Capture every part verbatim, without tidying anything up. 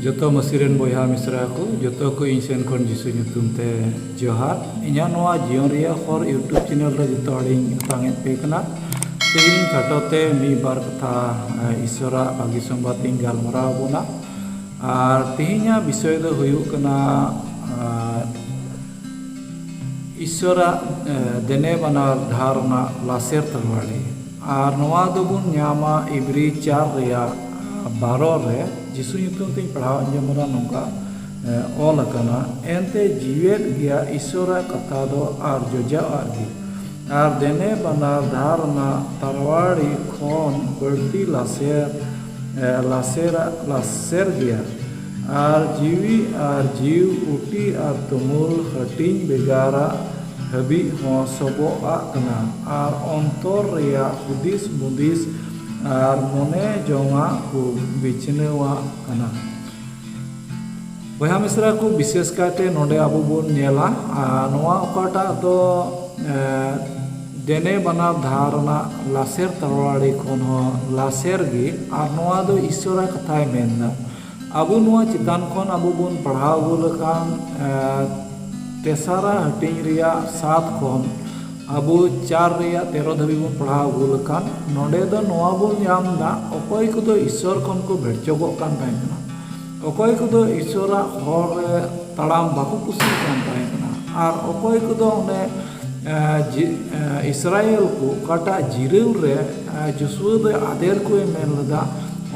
ᱡᱚᱛᱚ ᱢᱟᱹᱥᱤ ᱨᱮᱱ ᱵᱚᱭᱦᱟ ᱢᱤᱥᱨᱟ ᱠᱚ, ᱡᱚᱛᱚ ᱠᱚ ᱤᱧ ᱥᱮᱱ ᱠᱷᱚᱱ ᱡᱤᱥᱩ ᱧᱩᱛᱩᱢ ᱛᱮ ᱡᱚᱦᱟᱨ᱾ ᱤᱧᱟᱹᱜ ᱱᱚᱣᱟ ᱡᱤᱭᱚᱱ ᱨᱮᱭᱟᱜ ᱦᱚᱨ YouTube ᱪᱮᱱᱮᱞ ᱨᱮ ᱡᱚᱛᱚ ᱦᱚᱲᱤᱧ ᱟᱛᱟᱝ ᱮᱫ ᱯᱮ ᱠᱟᱱᱟ᱾ ᱛᱮᱦᱮᱧ ᱠᱷᱟᱴᱚ ᱛᱮ ᱢᱤᱫ ᱵᱟᱨ ᱠᱟᱛᱷᱟ, ᱮ, ᱤᱥᱚᱨᱟᱜ ᱵᱷᱟᱹᱜᱤ ᱥᱚᱢᱵᱟᱫ ᱤᱧ ᱜᱟᱞᱢᱟᱨᱟᱣ ᱟᱵᱚᱱᱟ᱾ ᱟᱨ ᱛᱮᱦᱮᱧᱟᱜ ᱵᱤᱥᱚᱭ ᱫᱚ ᱦᱩᱭᱩᱜ ᱠᱟᱱᱟ, ᱟᱨ ᱤᱥᱚᱨᱟᱜ, ᱮ, ᱫᱮᱱᱮ ᱵᱟᱱᱟᱨ ᱰᱟᱦᱟᱨ ᱨᱮᱱᱟᱜ ᱞᱟᱥᱮᱨ ᱛᱟᱞᱣᱟᱲᱤ᱾ ᱟᱨ ᱱᱚᱣᱟ ᱫᱚᱵᱚᱱ ᱧᱟᱢᱟ ᱤᱵᱨᱤ ᱪᱟᱨ ᱨᱮᱭᱟᱜ ᱵᱟᱨᱚ ᱨᱮ᱾ ᱡᱤᱥᱩ ᱧᱩᱛᱩᱢ ᱛᱤᱧ ᱯᱟᱲᱦᱟᱣ ᱟᱸᱡᱚᱢ ᱵᱚᱱᱟ, ᱱᱚᱝᱠᱟ, ᱮ, ᱚᱞ ᱟᱠᱟᱱᱟ, ᱮᱱᱛᱮ ᱡᱤᱣᱮᱫ ᱜᱮᱭᱟ ᱤᱥᱚᱨᱟᱜ ᱠᱟᱛᱷᱟ ᱫᱚ ᱟᱨ ᱡᱚᱡᱟᱣᱟᱜ ᱜᱮ᱾ ᱟᱨ ᱫᱮᱱᱮ ᱵᱟᱱᱟᱨ ᱰᱟᱦᱟᱨ ᱨᱮᱱᱟᱜ ᱛᱟᱨᱣᱟᱲᱤ ᱠᱷᱚᱱ ᱵᱟᱹᱲᱛᱤ ᱞᱟᱥᱮᱨ, ᱮ, ᱞᱟᱥᱮᱨᱟᱜ, ᱞᱟᱥᱮᱨ ᱜᱮᱭᱟ᱾ ᱟᱨ ᱡᱤᱣᱤ ᱟᱨ ᱡᱤᱣ ᱩᱴᱤ ᱟᱨ ᱛᱩᱢᱩᱞ ᱦᱟᱹᱴᱤᱧ ᱵᱷᱮᱜᱟᱨᱟᱜ ᱦᱟᱹᱵᱤᱡ ᱦᱚᱸ ᱥᱚᱵᱚᱜ ᱟᱜ ᱠᱟᱱᱟ᱾ ᱟᱨ ᱚᱱᱛᱚᱨ ᱨᱮᱭᱟᱜ ᱦᱩᱫᱤᱥ ᱢᱩᱫᱤᱥ ᱟᱨ ᱢᱚᱱᱮ ᱡᱚᱝᱟᱜ ᱠᱚ ᱵᱤᱪᱷᱱᱟᱹᱣᱟᱜ ᱠᱟᱱᱟ᱾ ᱵᱚᱭᱦᱟ ᱢᱤᱥᱨᱟ ᱠᱚ, ᱵᱤᱥᱮᱥ ᱠᱟᱭᱛᱮ ᱱᱚᱰᱮ ᱟᱵᱚ ᱵᱚᱱ ᱧᱮᱞᱟ, ᱟᱨ ᱱᱚᱣᱟ ᱚᱠᱟᱴᱟᱜ ᱫᱚ, ᱮ, ᱫᱮᱱᱮ ᱵᱟᱱᱟᱨ ᱫᱷᱟᱨ ᱨᱮᱱᱟᱜ ᱞᱟᱥᱮᱨ ᱛᱟᱲᱣᱟᱲᱤ ᱠᱷᱚᱱ ᱦᱚᱸ ᱞᱟᱥᱮᱨ ᱜᱮ, ᱟᱨ ᱱᱚᱣᱟ ᱫᱚ ᱤᱥᱚᱨᱟᱜ ᱠᱟᱛᱷᱟᱭ ᱢᱮᱱᱫᱟ᱾ ᱟᱵᱚ ᱱᱚᱣᱟ ᱪᱮᱛᱟᱱ ᱠᱷᱚᱱ ᱟᱵᱚ ᱵᱚᱱ ᱯᱟᱲᱦᱟᱣ ᱟᱹᱜᱩ ᱞᱮᱠᱷᱟᱱ, ᱮ, ᱛᱮᱥᱟᱨᱟ ᱦᱟᱹᱴᱤᱧ ᱨᱮᱭᱟᱜ ᱥᱟᱛ ᱠᱷᱚᱱ ᱟᱵᱚ ᱪᱟᱨ ᱨᱮᱭᱟᱜ ᱛᱮᱨᱚ ᱫᱷᱟᱹᱵᱤᱡ ᱵᱚᱱ ᱯᱟᱲᱦᱟᱣ ᱟᱹᱜᱩ ᱞᱮᱠᱷᱟᱱ, ᱱᱚᱰᱮ ᱫᱚ ᱱᱚᱣᱟ ᱵᱚᱱ ᱧᱟᱢ ᱮᱫᱟ, ᱚᱠᱚᱭ ᱠᱚᱫᱚ ᱤᱥᱚᱨ ᱠᱷᱚᱱ ᱠᱚ ᱵᱷᱮᱲᱪᱚᱜᱚᱜ ᱠᱟᱱ ᱛᱟᱦᱮᱸ ᱠᱟᱱᱟ, ᱚᱠᱚᱭ ᱠᱚᱫᱚ ᱤᱥᱚᱨᱟᱜ ᱦᱚᱨ ᱨᱮ ᱛᱟᱲᱟᱢ ᱵᱟᱠᱚ ᱠᱩᱥᱤᱭᱟᱜ ᱠᱟᱱ ᱛᱟᱦᱮᱸ ᱠᱟᱱᱟ, ᱟᱨ ᱚᱠᱚᱭ ᱠᱚᱫᱚ ᱚᱱᱮ, ᱮ, ᱡᱤ-, ᱮ, ᱤᱥᱨᱟᱭᱮᱞ ᱠᱚ ᱚᱠᱟᱴᱟᱜ ᱡᱤᱨᱟᱹᱣ ᱨᱮ, ᱮ, ᱡᱳᱥᱩᱣᱟ ᱫᱚ ᱟᱫᱮᱨ ᱠᱚᱭ ᱢᱮᱱ ᱞᱮᱫᱟ,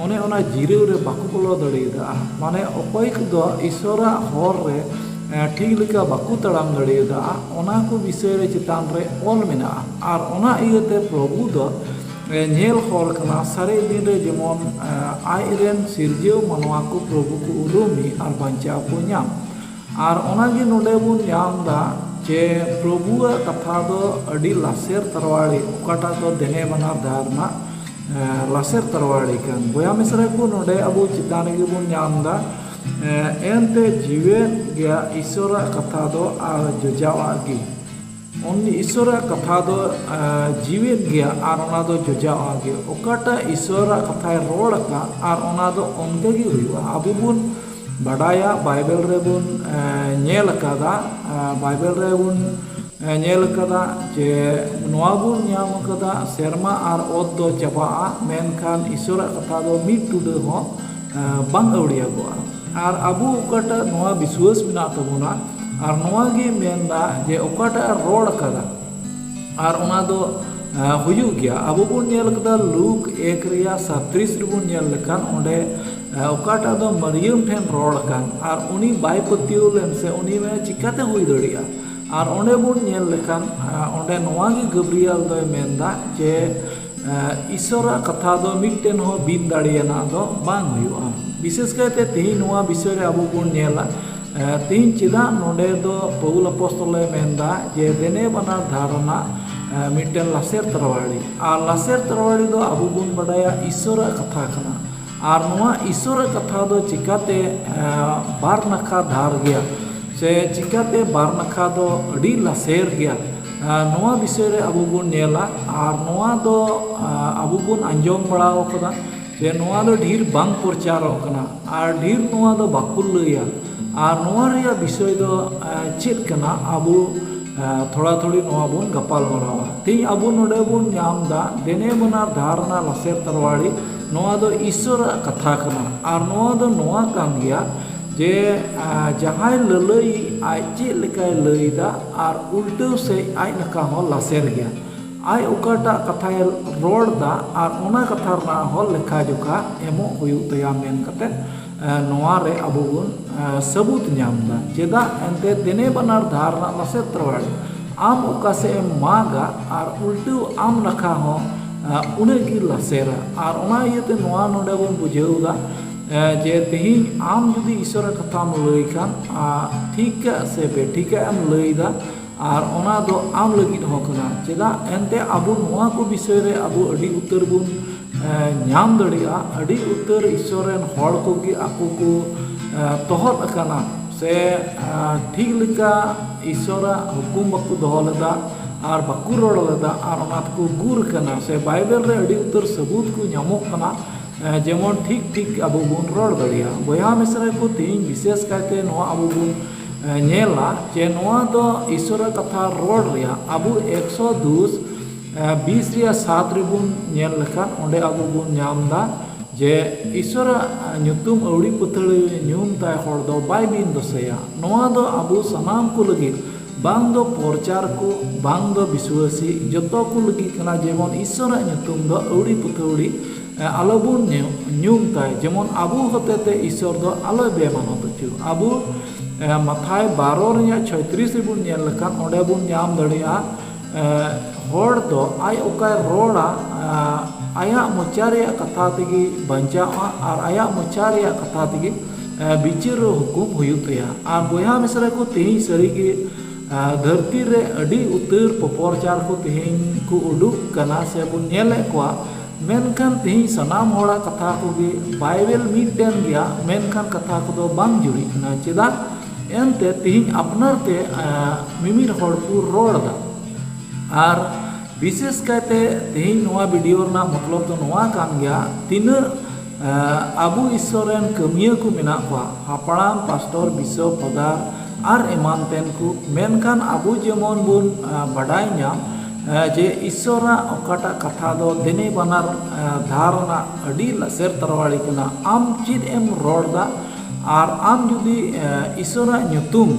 ᱚᱱᱮ ᱚᱱᱟ ᱡᱤᱨᱟᱹᱣ ᱨᱮ ᱵᱟᱠᱚ ᱵᱚᱞᱚ ᱫᱟᱲᱮᱭᱟᱫᱟ᱾ ᱢᱟᱱᱮ ᱚᱠᱚᱭ ᱠᱚᱫᱚ ᱤᱥᱚᱨᱟᱜ ᱦᱚᱨ ᱨᱮ, ᱮ, ᱴᱷᱤᱠ ᱞᱮᱠᱟ ᱵᱟᱠᱚ ᱛᱟᱲᱟᱢ ᱫᱟᱲᱮᱭᱟᱫᱟ, ᱚᱱᱟ ᱠᱚ ᱵᱤᱥᱚᱭ ᱨᱮ ᱪᱮᱛᱟᱱ ᱨᱮ ᱚᱞ ᱢᱮᱱᱟᱜᱼᱟ᱾ ᱟᱨ ᱚᱱᱟ ᱤᱭᱟᱹᱛᱮ ᱯᱨᱚᱵᱷᱩ ᱫᱚ, ᱮ, ᱧᱮᱞ ᱦᱚᱲ ᱠᱟᱱᱟ, ᱥᱟᱨᱮᱡ ᱫᱤᱱ ᱨᱮ ᱡᱮᱢᱚᱱ, ᱮ, ᱟᱡ ᱨᱮᱱ ᱥᱤᱨᱡᱟᱹᱣ ᱢᱟᱱᱣᱟ ᱠᱚ ᱯᱨᱚᱵᱷᱩ ᱠᱚ ᱩᱨᱩᱢ ᱟᱨ ᱵᱟᱧᱪᱟᱣ ᱠᱚ ᱧᱟᱢ᱾ ᱟᱨ ᱚᱱᱟᱜᱮ ᱱᱚᱰᱮ ᱵᱚᱱ ᱧᱟᱢ ᱮᱫᱟ ᱡᱮ ᱯᱨᱚᱵᱷᱩᱣᱟᱜ ᱠᱟᱛᱷᱟ ᱫᱚ ᱟᱹᱰᱤ ᱞᱟᱥᱮᱨ ᱛᱟᱨᱣᱟᱲᱤ, ᱚᱠᱟᱴᱟᱜ ᱫᱚ ᱫᱮᱱᱮ ᱵᱟᱱᱟᱨ ᱫᱷᱟᱨ ᱨᱮᱱᱟᱜ, ᱮ, ᱞᱟᱥᱮᱨ ᱛᱟᱨᱣᱟᱲᱤ ᱠᱟᱱ᱾ ᱵᱚᱭᱦᱟ ᱢᱤᱥᱨᱟ ᱠᱚ, ᱱᱚᱰᱮ ᱟᱵᱚ ᱪᱮᱛᱟᱱ ᱨᱮᱜᱮ ᱵᱚᱱ ᱧᱟᱢ ᱮᱫᱟ, ᱮ, ᱮᱱᱛᱮ ᱡᱤᱣᱮᱫ ᱜᱮᱭᱟ ᱤᱥᱚᱨᱟᱜ ᱠᱟᱛᱷᱟ ᱫᱚ ᱟᱨ ᱡᱚᱡᱟᱣᱟᱜ ᱜᱮ᱾ ᱩᱱᱤ ᱤᱥᱚᱨᱟᱜ ᱠᱟᱛᱷᱟ ᱫᱚ ᱡᱤᱣᱮᱫ ᱜᱮᱭᱟ ᱟᱨ ᱚᱱᱟ ᱫᱚ ᱡᱚᱡᱟᱣᱟᱜ ᱜᱮ᱾ ᱚᱠᱟᱴᱟᱜ ᱤᱥᱚᱨᱟᱜ ᱠᱟᱛᱷᱟᱭ ᱨᱚᱲ ᱟᱠᱟᱫ ᱟᱨ ᱚᱱᱟ ᱫᱚ ᱚᱱᱠᱟ ᱜᱮ ᱦᱩᱭᱩᱜᱼᱟ᱾ ᱟᱵᱚ ᱵᱚᱱ ᱵᱟᱰᱟᱭᱟ, ᱵᱟᱭᱵᱮᱞ ᱨᱮᱵᱚᱱ ᱧᱮᱞ ᱟᱠᱟᱫᱟ, ᱵᱟᱭᱵᱮᱞ ᱨᱮᱵᱚᱱ ᱧᱮᱞ ᱟᱠᱟᱫᱟ ᱡᱮ ᱱᱚᱣᱟ ᱵᱚᱱ ᱧᱟᱢ ᱟᱠᱟᱫᱟ, ᱥᱮᱨᱢᱟ ᱟᱨ ᱚᱛ ᱫᱚ ᱪᱟᱵᱟᱜᱼᱟ, ᱢᱮᱱᱠᱷᱟᱱ ᱤᱥᱚᱨᱟᱜ ᱠᱟᱛᱷᱟ ᱫᱚ ᱢᱤᱫ ᱴᱩᱰᱟᱹ ᱦᱚᱸ ᱵᱟᱝ ᱟᱹᱣᱲᱤᱭᱟᱜᱚᱜᱼᱟ᱾ ᱟᱨ ᱟᱵᱚ ᱚᱠᱟᱴᱟᱜ ᱱᱚᱣᱟ ᱵᱤᱥᱣᱟᱹᱥ ᱢᱮᱱᱟᱜ ᱛᱟᱵᱚᱱᱟ ᱟᱨ ᱱᱚᱣᱟ ᱜᱮ ᱢᱮᱱᱫᱟ ᱡᱮ ᱚᱠᱟᱴᱟᱜ ᱮ ᱨᱚᱲ ᱟᱠᱟᱫᱟ ᱟᱨ ᱚᱱᱟ ᱫᱚ ᱦᱩᱭᱩᱜ ᱜᱮᱭᱟ᱾ ᱟᱵᱚ ᱵᱚᱱ ᱧᱮᱞ ᱠᱟᱫᱟ ᱞᱩᱠ ᱮᱠ ᱨᱮᱭᱟᱜ ᱥᱟᱛᱨᱤᱥ ᱨᱮᱵᱚᱱ ᱧᱮᱞ ᱞᱮᱠᱷᱟᱱ, ᱚᱸᱰᱮ ᱚᱠᱟᱴᱟᱜ ᱫᱚ ᱢᱟᱨᱤᱭᱟᱢ ᱴᱷᱮᱱ ᱨᱚᱲ ᱟᱠᱟᱱ ᱟᱨ ᱩᱱᱤ ᱵᱟᱭ ᱯᱟᱹᱛᱭᱟᱹᱣ ᱞᱮᱱ ᱥᱮ ᱩᱱᱤ ᱢᱮᱱᱟ ᱪᱤᱠᱟᱛᱮ ᱦᱩᱭ ᱫᱟᱲᱮᱭᱟᱜᱼᱟ᱾ ᱟᱨ ᱚᱸᱰᱮ ᱵᱚᱱ ᱧᱮᱞ ᱞᱮᱠᱷᱟᱱ ᱚᱸᱰᱮ ᱱᱚᱣᱟ ᱜᱮ ᱜᱟᱵᱨᱤᱭᱟᱞ ᱫᱚᱭ ᱢᱮᱱᱫᱟ ᱡᱮ ᱤᱥᱚᱨᱟᱜ ᱠᱟᱛᱷᱟ ᱫᱚ ᱢᱤᱫᱴᱮᱱ ᱦᱚᱸ ᱵᱤᱱ ᱫᱟᱲᱮᱭᱟᱱᱟᱜ ᱫᱚ ᱵᱟᱝ ᱦᱩᱭᱩᱜᱼᱟ᱾ ᱵᱤᱥᱮᱥ ᱠᱟᱭᱛᱮ ᱛᱮᱦᱮᱧ ᱱᱚᱣᱟ ᱵᱤᱥᱚᱭ ᱨᱮ ᱟᱵᱚ ᱵᱚᱱ ᱧᱮᱞᱟ, ᱛᱮᱦᱮᱧ ᱪᱮᱫᱟᱜ ᱱᱚᱰᱮ ᱫᱚ ᱯᱟᱹᱣᱩᱞ ᱟᱯᱚᱥᱛᱚᱞᱮ ᱢᱮᱱᱫᱟ ᱡᱮ ᱫᱮᱱᱮ ᱵᱟᱱᱟᱨ ᱫᱷᱟᱨ ᱨᱮᱱᱟᱜ ᱢᱤᱫᱴᱮᱱ ᱞᱟᱥᱮᱨ ᱛᱟᱨᱣᱟᱲᱤ, ᱟᱨ ᱞᱟᱥᱮᱨ ᱛᱟᱨᱣᱟᱲᱤ ᱫᱚ ᱟᱵᱚ ᱵᱚᱱ ᱵᱟᱰᱟᱭᱟ ᱤᱥᱚᱨᱟᱜ ᱠᱟᱛᱷᱟ ᱠᱟᱱᱟ᱾ ᱟᱨ ᱱᱚᱣᱟ ᱤᱥᱚᱨᱟᱜ ᱠᱟᱛᱷᱟ ᱫᱚ ᱪᱤᱠᱟᱛᱮ ᱵᱟᱨ ᱱᱟᱠᱷᱟ ᱫᱷᱟᱨ ᱜᱮᱭᱟ ᱥᱮ ᱪᱤᱠᱟᱛᱮ ᱵᱟᱨ ᱱᱟᱠᱷᱟ ᱫᱚ ᱟᱹᱰᱤ ᱞᱟᱥᱮᱨ ᱜᱮᱭᱟ, ᱱᱚᱣᱟ ᱵᱤᱥᱚᱭ ᱨᱮ ᱟᱵᱚ ᱵᱚᱱ ᱧᱮᱞᱟ᱾ ᱟᱨ ᱱᱚᱣᱟ ᱫᱚ ᱟᱵᱚ ᱵᱚᱱ ᱟᱸᱡᱚᱢ ᱵᱟᱲᱟ ᱟᱠᱟᱫᱟ ᱡᱮ ᱱᱚᱣᱟ ᱫᱚ ᱰᱷᱮᱨ ᱵᱟᱝ ᱯᱨᱚᱪᱟᱨᱚᱜ ᱠᱟᱱᱟ ᱟᱨ ᱰᱷᱮᱨ ᱱᱚᱣᱟ ᱫᱚ ᱵᱟᱠᱚ ᱞᱟᱹᱭᱟ᱾ ᱟᱨ ᱱᱚᱣᱟ ᱨᱮᱭᱟᱜ ᱵᱤᱥᱚᱭ ᱫᱚ ᱪᱮᱫ ᱠᱟᱱᱟ, ᱟᱵᱚ ᱛᱷᱚᱲᱟ ᱛᱷᱚᱲᱤ ᱱᱚᱣᱟ ᱵᱚᱱ ᱜᱟᱯᱟᱞ ᱢᱟᱨᱟᱣᱟ᱾ ᱛᱮᱦᱮᱧ ᱟᱵᱚ ᱱᱚᱰᱮ ᱵᱚᱱ ᱧᱟᱢ ᱮᱫᱟ ᱫᱮᱱᱮ ᱵᱟᱱᱟᱨ ᱫᱷᱟᱨ ᱨᱮᱱᱟᱜ ᱞᱟᱥᱮᱨ ᱛᱟᱨᱣᱟᱲᱤ, ᱱᱚᱣᱟ ᱫᱚ ᱤᱥᱚᱨᱟᱜ ᱠᱟᱛᱷᱟ ᱠᱟᱱᱟ᱾ ᱟᱨ ᱱᱚᱣᱟ ᱫᱚ ᱱᱚᱣᱟ ᱠᱟᱱ ᱜᱮᱭᱟ ᱡᱮ ᱡᱟᱦᱟᱸᱭ ᱞᱟᱹᱞᱟᱹᱭᱤᱡ ᱟᱡ ᱪᱮᱫ ᱞᱮᱠᱟᱭ ᱞᱟᱹᱭ ᱮᱫᱟ ᱟᱨ ᱩᱞᱴᱟᱹᱣ ᱥᱮᱫ ᱟᱡ ᱱᱟᱠᱷᱟ ᱦᱚᱸ ᱞᱟᱥᱮᱨ ᱜᱮᱭᱟ᱾ ᱟᱡ ᱚᱠᱟᱴᱟᱜ ᱠᱟᱛᱷᱟᱭ ᱨᱚᱲ ᱮᱫᱟ ᱟᱨ ᱚᱱᱟ ᱠᱟᱛᱷᱟ ᱨᱮᱱᱟᱜ ᱦᱚᱸ ᱞᱮᱠᱷᱟ ᱡᱚᱠᱷᱟ ᱮᱢᱚᱜ ᱦᱩᱭᱩᱜ ᱛᱟᱭᱟ ᱢᱮᱱ ᱠᱟᱛᱮ ᱱᱚᱣᱟ ᱨᱮ ᱟᱵᱚ ᱵᱚᱱ ᱥᱟᱹᱵᱩᱛ ᱧᱟᱢ ᱮᱫᱟ᱾ ᱪᱮᱫᱟᱜ ᱮᱱᱛᱮ ᱫᱮᱱᱮ ᱵᱟᱱᱟᱨ ᱫᱷᱟᱨ ᱨᱮᱱᱟᱜ ᱞᱟᱥᱮᱨ ᱛᱟᱨᱣᱟᱲᱤ, ᱟᱢ ᱚᱠᱟ ᱥᱮᱫ ᱮᱢ ᱢᱟᱜᱟ ᱟᱨ ᱩᱞᱴᱟᱹᱣ ᱟᱢ ᱱᱟᱠᱷᱟ ᱦᱚᱸ ᱩᱱᱟᱹᱜ ᱜᱮ ᱞᱟᱥᱮᱨᱟ᱾ ᱟᱨ ᱚᱱᱟ ᱤᱭᱟᱹᱛᱮ ᱱᱚᱣᱟ ᱱᱚᱰᱮ ᱵᱚᱱ ᱵᱩᱡᱷᱟᱹᱣ ᱮᱫᱟ ᱡᱮ ᱛᱮᱦᱮᱧ ᱟᱢ ᱡᱩᱫᱤ ᱤᱥᱚᱨᱟᱜ ᱠᱟᱛᱷᱟᱢ ᱞᱟᱹᱭ ᱠᱷᱟᱱ, ᱴᱷᱤᱠᱟᱜ ᱥᱮ ᱵᱮᱴᱷᱤᱠᱟᱜ ᱮᱢ ᱞᱟᱹᱭ ᱮᱫᱟ, ᱟᱨ ᱚᱱᱟ ᱫᱚ ᱟᱢ ᱞᱟᱹᱜᱤᱫ ᱦᱚᱸ ᱠᱟᱱᱟ᱾ ᱪᱮᱫᱟᱜ ᱮᱱᱛᱮ ᱟᱵᱚ ᱱᱚᱣᱟ ᱠᱚ ᱵᱤᱥᱚᱭ ᱨᱮ ᱟᱵᱚ ᱟᱹᱰᱤ ᱩᱛᱟᱹᱨ ᱵᱚᱱ ᱧᱟᱢ ᱫᱟᱲᱮᱭᱟᱜᱼᱟ᱾ ᱟᱹᱰᱤ ᱩᱛᱟᱹᱨ ᱤᱥᱚᱨ ᱨᱮᱱ ᱦᱚᱲ ᱠᱚᱜᱮ ᱟᱠᱚ ᱠᱚ ᱛᱚᱦᱚᱫ ᱟᱠᱟᱱᱟ ᱥᱮ ᱴᱷᱤᱠ ᱞᱮᱠᱟ ᱤᱥᱚᱨᱟᱜ ᱦᱩᱠᱩᱢ ᱵᱟᱠᱚ ᱫᱚᱦᱚ ᱞᱮᱫᱟ ᱟᱨ ᱵᱟᱠᱚ ᱨᱚᱲ ᱞᱮᱫᱟ ᱟᱨ ᱚᱱᱟ ᱛᱮᱠᱚ ᱜᱩᱨ ᱠᱟᱱᱟ᱾ ᱥᱮ ᱵᱟᱭᱵᱮᱞ ᱨᱮ ᱟᱹᱰᱤ ᱩᱛᱟᱹᱨ ᱥᱟᱹᱵᱩᱫ ᱠᱚ ᱧᱟᱢᱚᱜ ᱠᱟᱱᱟ᱾ ᱡᱮᱢᱚᱱ ᱴᱷᱤᱠ ᱴᱷᱤᱠ ᱟᱵᱚ ᱵᱚᱱ ᱨᱚᱲ ᱫᱟᱲᱮᱭᱟᱜᱼᱟ᱾ ᱵᱚᱭᱦᱟ ᱢᱤᱥᱨᱟ ᱠᱚ, ᱛᱮᱦᱮᱧ ᱵᱤᱥᱮᱥ ᱠᱟᱭᱛᱮ ᱱᱚᱣᱟ ᱟᱵᱚ ᱵᱚᱱ ᱧᱮᱞᱟ ᱡᱮ ᱱᱚᱣᱟ ᱫᱚ ᱤᱥᱚᱨᱟᱜ ᱠᱟᱛᱷᱟ ᱨᱚᱲ ᱨᱮᱭᱟᱜ ᱟᱵᱚ ᱮᱠᱥᱚ ᱫᱩᱥ ᱵᱤᱥ ᱨᱮᱭᱟᱜ ᱥᱟᱛ ᱨᱮᱵᱚᱱ ᱧᱮᱞ ᱞᱮᱠᱷᱟᱱ ᱚᱸᱰᱮ ᱟᱵᱚ ᱵᱚᱱ ᱧᱟᱢ ᱮᱫᱟ ᱡᱮ ᱤᱥᱚᱨᱟᱜ ᱧᱩᱛᱩᱢ ᱟᱹᱣᱲᱤ ᱯᱟᱹᱛᱷᱟᱹᱲᱤ ᱧᱩᱢ ᱛᱟᱭ ᱦᱚᱲ ᱫᱚ ᱵᱟᱭ ᱵᱤᱱ ᱫᱚᱥᱮᱭᱟ᱾ ᱱᱚᱣᱟ ᱫᱚ ᱟᱵᱚ ᱥᱟᱱᱟᱢ ᱠᱚ ᱞᱟᱹᱜᱤᱫ, ᱵᱟᱝ ᱫᱚ ᱯᱨᱚᱪᱟᱨ ᱠᱚ, ᱵᱟᱝ ᱫᱚ ᱵᱤᱥᱣᱟᱹᱥᱤ, ᱡᱚᱛᱚ ᱠᱚ ᱞᱟᱹᱜᱤᱫ ᱠᱟᱱᱟ᱾ ᱡᱮᱢᱚᱱ ᱤᱥᱚᱨᱟᱜ ᱧᱩᱛᱩᱢ ᱫᱚ ᱟᱹᱣᱲᱤ ᱯᱟᱹᱛᱷᱟᱹᱣᱲᱤ ᱟᱞᱚᱵᱚᱱ ᱧᱩᱢ ᱛᱟᱭ, ᱡᱮᱢᱚᱱ ᱟᱵᱚ ᱦᱚᱛᱮᱛᱮ ᱤᱥᱚᱨ ᱫᱚ ᱟᱞᱚᱭ ᱵᱮᱢᱟᱱᱚᱛ ᱦᱚᱪᱚ᱾ ᱟᱵᱚ ᱢᱟᱛᱷᱟᱭ ᱵᱟᱨᱚ ᱨᱮᱭᱟᱜ ᱪᱷᱚᱭᱛᱨᱤᱥ ᱨᱮᱵᱚᱱ ᱧᱮᱞ ᱞᱮᱠᱷᱟᱱ ᱚᱸᱰᱮ ᱵᱚᱱ ᱧᱟᱢ ᱫᱟᱲᱮᱭᱟᱜᱼᱟ, ᱦᱚᱲ ᱫᱚ ᱟᱡ ᱚᱠᱟᱭ ᱨᱚᱲᱟ, ᱟᱭᱟᱜ ᱢᱚᱪᱟ ᱨᱮᱭᱟᱜ ᱠᱟᱛᱷᱟ ᱛᱮᱜᱮ ᱵᱟᱧᱪᱟᱣᱜᱼᱟ ᱟᱨ ᱟᱭᱟᱜ ᱢᱚᱪᱟ ᱨᱮᱭᱟᱜ ᱠᱟᱛᱷᱟ ᱛᱮᱜᱮ ᱵᱤᱪᱟᱹᱨ ᱦᱩᱠᱩᱢ ᱦᱩᱭᱩᱜ ᱛᱟᱭᱟ᱾ ᱟᱨ ᱵᱚᱭᱦᱟ ᱢᱤᱥᱨᱟ ᱠᱚ, ᱛᱮᱦᱮᱧ ᱥᱟᱹᱨᱤᱜᱮ ᱫᱷᱟᱹᱨᱛᱤ ᱨᱮ ᱟᱹᱰᱤ ᱩᱛᱟᱹᱨ ᱯᱚᱯᱚᱨᱪᱟᱨ ᱠᱚ ᱛᱮᱦᱮᱧ ᱠᱚ ᱩᱰᱩᱠ ᱠᱟᱱᱟ ᱥᱮ ᱵᱚᱱ ᱧᱮᱞᱮᱫ ᱠᱚᱣᱟ᱾ ᱢᱮᱱᱠᱷᱟᱱ ᱛᱮᱦᱮᱧ ᱥᱟᱱᱟᱢ ᱦᱚᱲᱟᱜ ᱠᱟᱛᱷᱟ ᱠᱚᱜᱮ ᱵᱟᱭᱵᱮᱞ ᱢᱤᱫᱴᱮᱱ ᱜᱮᱭᱟ, ᱢᱮᱱᱠᱷᱟᱱ ᱠᱟᱛᱷᱟ ᱠᱚᱫᱚ ᱵᱟᱝ ᱡᱩᱨᱤᱜ ᱠᱟᱱᱟ᱾ ᱪᱮᱫᱟᱜ? ᱮᱱᱛᱮ ᱛᱮᱦᱮᱧ ᱟᱯᱱᱟᱨ ᱛᱮ ᱢᱤᱢᱤᱫ ᱦᱚᱲ ᱠᱚ ᱨᱚᱲ ᱮᱫᱟ᱾ ᱟᱨ ᱵᱤᱥᱮᱥ ᱠᱟᱭᱛᱮ ᱛᱮᱦᱮᱧ ᱱᱚᱣᱟ ᱵᱷᱤᱰᱤᱭᱳ ᱨᱮᱱᱟᱜ ᱢᱚᱛᱞᱚᱵ ᱫᱚ ᱱᱚᱣᱟ ᱠᱟᱱ ᱜᱮᱭᱟ, ᱛᱤᱱᱟᱹᱜ ᱟᱵᱚ ᱤᱥᱥᱚᱨ ᱨᱮᱱ ᱠᱟᱹᱢᱤᱭᱟᱹ ᱠᱚ ᱢᱮᱱᱟᱜ ᱠᱚᱣᱟ, ᱦᱟᱯᱲᱟᱢ, ᱯᱟᱥᱴᱚᱨ, ᱵᱤᱥᱚᱯ, ᱯᱷᱟᱫᱟᱨ ᱟᱨ ᱮᱢᱟᱱ ᱛᱮᱱ ᱠᱚ᱾ ᱢᱮᱱᱠᱷᱟᱱ ᱟᱵᱚ ᱡᱮᱢᱚᱱ ᱵᱚᱱ ᱵᱟᱰᱟᱭ ᱧᱟᱢ ᱡᱮ ᱤᱥᱥᱚᱨᱟᱜ ᱚᱠᱟᱴᱟᱜ ᱠᱟᱛᱷᱟ ᱫᱚ ᱫᱮᱱᱮ ᱵᱟᱱᱟᱨ ᱫᱷᱟᱨ ᱨᱮᱱᱟᱜ ᱟᱹᱰᱤ ᱞᱟᱥᱮᱨ ᱛᱟᱨᱣᱟᱲᱤ ᱠᱟᱱᱟ᱾ ᱟᱢ ᱪᱮᱫ ᱮᱢ ᱨᱚᱲ ᱮᱫᱟ ᱟᱨ ᱟᱢ ᱡᱩᱫᱤ ᱤᱥᱥᱚᱨᱟᱜ ᱧᱩᱛᱩᱢ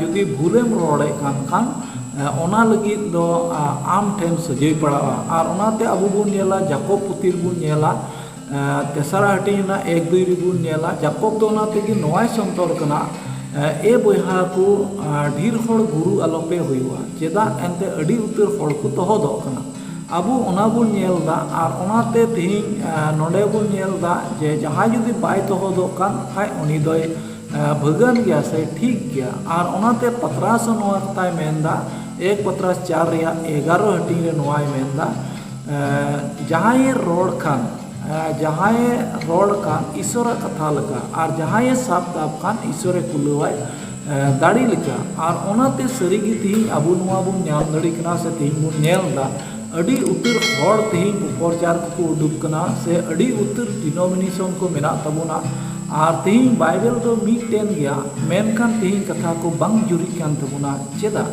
ᱡᱩᱫᱤ ᱵᱷᱩᱞᱮᱢ ᱨᱚᱲᱮᱫ ᱠᱟᱱ ᱠᱷᱟᱱ ᱚᱱᱟ ᱞᱟᱹᱜᱤᱫ ᱫᱚ ᱟᱢ ᱴᱷᱮᱱ ᱥᱟᱹᱡᱟᱹᱭ ᱯᱟᱲᱟᱜᱼᱟ᱾ ᱟᱨ ᱚᱱᱟᱛᱮ ᱟᱵᱚ ᱵᱚᱱ ᱧᱮᱞᱟ, ᱡᱟᱠᱚᱵ ᱯᱩᱛᱷᱤ ᱨᱮᱵᱚᱱ ᱧᱮᱞᱟ, ᱛᱮᱥᱟᱨᱟ ᱦᱟᱹᱴᱤᱧ ᱨᱮᱱᱟᱜ ᱮᱠ ᱫᱩᱭ ᱨᱮᱵᱚᱱ ᱧᱮᱞᱟ, ᱡᱟᱠᱚᱵ ᱫᱚ ᱚᱱᱟ ᱛᱮᱜᱮ ᱱᱚᱣᱟᱭ ᱥᱚᱱᱛᱚᱨ ᱠᱟᱱᱟ, ᱮ ᱵᱚᱭᱦᱟ ᱠᱚ, ᱰᱷᱮᱨ ᱦᱚᱲ ᱜᱩᱨᱩ ᱟᱞᱚᱯᱮ ᱦᱩᱭᱩᱜᱼᱟ᱾ ᱪᱮᱫᱟᱜ? ᱮᱱᱛᱮ ᱟᱹᱰᱤ ᱩᱛᱟᱹᱨ ᱦᱚᱲ ᱠᱚ ᱛᱚᱦᱚᱫᱚᱜ ᱠᱟᱱᱟ᱾ ᱟᱵᱚ ᱚᱱᱟ ᱵᱚᱱ ᱧᱮᱞ ᱮᱫᱟ᱾ ᱟᱨ ᱚᱱᱟᱛᱮ ᱛᱮᱦᱮᱧ ᱱᱚᱰᱮ ᱵᱚᱱ ᱧᱮᱞ ᱮᱫᱟ ᱡᱮ ᱡᱟᱦᱟᱸᱭ ᱡᱩᱫᱤ ᱵᱟᱭ ᱛᱚᱦᱚᱫᱚᱜ ᱠᱟᱱ ᱠᱷᱟᱡ ᱩᱱᱤ ᱫᱚᱭ ᱵᱷᱟᱹᱜᱟᱹᱱ ᱜᱮᱭᱟ ᱥᱮ ᱴᱷᱤᱠ ᱜᱮᱭᱟ᱾ ᱟᱨ ᱚᱱᱟᱛᱮ ᱯᱟᱛᱨᱟᱥ ᱦᱚᱸ ᱱᱚᱣᱟ ᱠᱟᱛᱷᱟᱭ ᱢᱮᱱᱫᱟ, ᱮᱠ ᱯᱟᱛᱨᱟᱥ ᱪᱟᱨ ᱨᱮᱭᱟᱜ ᱮᱜᱟᱨᱚ ᱦᱟᱹᱴᱤᱧ ᱨᱮ ᱱᱚᱣᱟᱭ ᱢᱮᱱᱫᱟ, ᱡᱟᱦᱟᱸᱭᱮ ᱨᱚᱲ ᱠᱷᱟᱱ ᱡᱟᱦᱟᱸᱭᱮ ᱨᱚᱲ ᱠᱟᱱ ᱤᱥᱚᱨᱟᱜ ᱠᱟᱛᱷᱟ ᱞᱮᱠᱟ, ᱟᱨ ᱡᱟᱦᱟᱸᱭᱮ ᱥᱟᱵ ᱫᱟᱵ ᱠᱟᱱ ᱤᱥᱚᱨᱮ ᱠᱩᱞᱟᱹᱣᱟᱭ ᱫᱟᱲᱮ ᱞᱮᱠᱟ᱾ ᱟᱨ ᱚᱱᱟᱛᱮ ᱥᱟᱹᱨᱤᱜᱮ ᱛᱮᱦᱮᱧ ᱟᱵᱚ ᱱᱚᱣᱟ ᱵᱚᱱ ᱧᱟᱢ ᱫᱟᱲᱮ ᱠᱟᱱᱟ ᱥᱮ ᱛᱮᱦᱮᱧ ᱵᱚᱱ ᱧᱮᱞ ᱮᱫᱟ, ᱟᱹᱰᱤ ᱩᱛᱟᱹᱨ ᱦᱚᱲ ᱛᱮᱦᱮᱧ ᱯᱨᱚᱪᱟᱨ ᱠᱚᱠᱚ ᱩᱰᱩᱠ ᱠᱟᱱᱟ ᱥᱮ ᱟᱹᱰᱤ ᱩᱛᱟᱹᱨ denomination ᱠᱚ ᱢᱮᱱᱟᱜ ᱛᱟᱵᱚᱱᱟ᱾ ᱟᱨ ᱛᱮᱦᱮᱧ ᱵᱟᱭᱵᱮᱞ ᱫᱚ ᱢᱤᱫᱴᱮᱱ ᱜᱮᱭᱟ, ᱢᱮᱱᱠᱷᱟᱱ ᱛᱮᱦᱮᱧ ᱠᱟᱛᱷᱟ ᱠᱚ ᱵᱟᱝ ᱡᱩᱨᱤᱜ ᱠᱟᱱ ᱛᱟᱵᱚᱱᱟ᱾ ᱪᱮᱫᱟᱜ?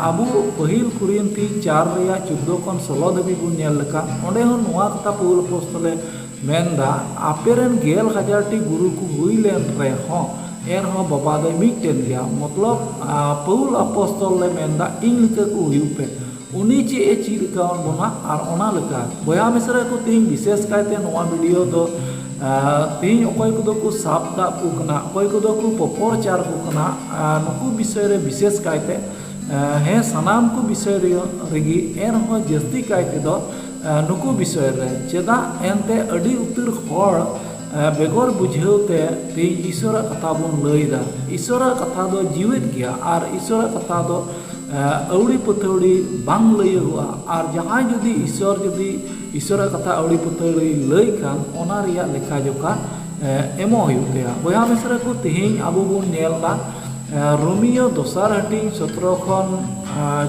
ᱟᱵᱚ ᱯᱟᱹᱦᱤᱞ ᱠᱚᱨᱤᱱᱛᱷᱤ ᱪᱟᱨ ᱨᱮᱭᱟᱜ ᱪᱳᱫᱽᱫᱳ ᱠᱷᱚᱱ ᱥᱳᱞᱳ ᱫᱷᱟᱹᱵᱤᱡ ᱵᱚᱱ ᱧᱮᱞ ᱞᱮᱠᱷᱟᱱ, ᱚᱸᱰᱮ ᱦᱚᱸ ᱱᱚᱣᱟ ᱠᱟᱛᱷᱟ ᱯᱟᱹᱣᱩᱞ ᱟᱯᱚᱥᱛᱚᱞᱮ ᱢᱮᱱᱫᱟ, ᱟᱯᱮ ᱨᱮᱱ ᱜᱮᱞ ᱦᱟᱡᱟᱨ ᱴᱤ ᱜᱩᱨᱩ ᱠᱚ ᱦᱩᱭ ᱞᱮᱱ ᱨᱮᱦᱚᱸ, ᱮᱱᱨᱮᱦᱚᱸ ᱵᱟᱵᱟ ᱫᱚᱭ ᱢᱤᱫᱴᱮᱱ ᱜᱮᱭᱟ᱾ ᱢᱚᱛᱞᱚᱵ, ᱯᱟᱹᱣᱩᱞ ᱟᱯᱚᱥᱛᱚᱞ ᱞᱮ ᱢᱮᱱᱫᱟ, ᱤᱧ ᱞᱮᱠᱟ ᱠᱚ ᱦᱩᱭᱩᱜ ᱯᱮ᱾ ᱩᱱᱤ ᱪᱮᱫ ᱮ ᱪᱮᱫ ᱟᱠᱟᱣᱟᱫ ᱵᱚᱱᱟ ᱟᱨ ᱚᱱᱟ ᱞᱮᱠᱟ᱾ ᱵᱚᱭᱦᱟ ᱢᱤᱥᱨᱟ ᱠᱚ, ᱛᱮᱦᱮᱧ ᱵᱤᱥᱮᱥ ᱠᱟᱭᱛᱮ ᱱᱚᱣᱟ ᱵᱷᱤᱰᱤᱭᱳ ᱫᱚ ᱛᱮᱦᱮᱧ ᱚᱠᱚᱭ ᱠᱚᱫᱚ ᱠᱚ ᱥᱟᱵ ᱫᱟᱜ ᱠᱚ ᱠᱟᱱᱟ, ᱚᱠᱚᱭ ᱠᱚᱫᱚ ᱠᱚ ᱯᱚᱯᱚᱨᱪᱟᱨ ᱠᱚ ᱠᱟᱱᱟ, ᱱᱩᱠᱩ ᱵᱤᱥᱚᱭ ᱨᱮ ᱵᱤᱥᱮᱥ ᱠᱟᱭᱛᱮ, ᱦᱮᱸ, ᱥᱟᱱᱟᱢ ᱠᱚ ᱵᱤᱥᱚᱭ ᱨᱮ ᱨᱮᱜᱮ, ᱮᱱᱨᱮᱦᱚᱸ ᱡᱟᱹᱥᱛᱤ ᱠᱟᱭ ᱛᱮᱫᱚ ᱱᱩᱠᱩ ᱵᱤᱥᱚᱭ ᱨᱮ᱾ ᱪᱮᱫᱟᱜ ᱮᱱᱛᱮ ᱟᱹᱰᱤ ᱩᱛᱟᱹᱨ ᱦᱚᱲ ᱵᱮᱜᱚᱨ ᱵᱩᱡᱷᱟᱹᱣ ᱛᱮ ᱛᱮᱦᱮᱧ ᱤᱥᱚᱨᱟᱜ ᱠᱟᱛᱷᱟ ᱵᱚᱱ ᱞᱟᱹᱭ ᱮᱫᱟ᱾ ᱤᱥᱚᱨᱟᱜ ᱠᱟᱛᱷᱟ ᱫᱚ ᱡᱤᱣᱮᱫ ᱜᱮᱭᱟ ᱟᱨ ᱤᱥᱚᱨᱟᱜ ᱠᱟᱛᱷᱟ ᱫᱚ ᱟᱹᱣᱲᱤ ᱯᱟᱹᱛᱷᱟᱹᱣᱲᱤ ᱵᱟᱝ ᱞᱟᱹᱭᱟᱹᱜᱚᱜᱼᱟ᱾ ᱟᱨ ᱡᱟᱦᱟᱸᱭ ᱡᱩᱫᱤ ᱤᱥᱚᱨ ᱡᱩᱫᱤ ᱤᱥᱚᱨᱟᱜ ᱠᱟᱛᱷᱟ ᱟᱹᱣᱲᱤ ᱯᱟᱹᱛᱷᱟᱹᱣᱲᱤ ᱞᱟᱹᱭ ᱠᱷᱟᱱ, ᱚᱱᱟ ᱨᱮᱭᱟᱜ ᱞᱮᱠᱷᱟ ᱡᱚᱠᱷᱟ ᱮᱢᱚᱜ ᱦᱩᱭᱩᱜ ᱛᱟᱭᱟ᱾ ᱵᱚᱭᱦᱟ ᱢᱤᱥᱨᱟ ᱠᱚ, ᱛᱮᱦᱮᱧ ᱟᱵᱚ ᱵᱚᱱ ᱧᱮᱞ ᱮᱫᱟ, ᱨᱳᱢᱤᱭᱳ ᱫᱚᱥᱟᱨ ᱦᱟᱹᱴᱤᱧ ᱥᱚᱛᱨᱚ ᱠᱷᱚᱱ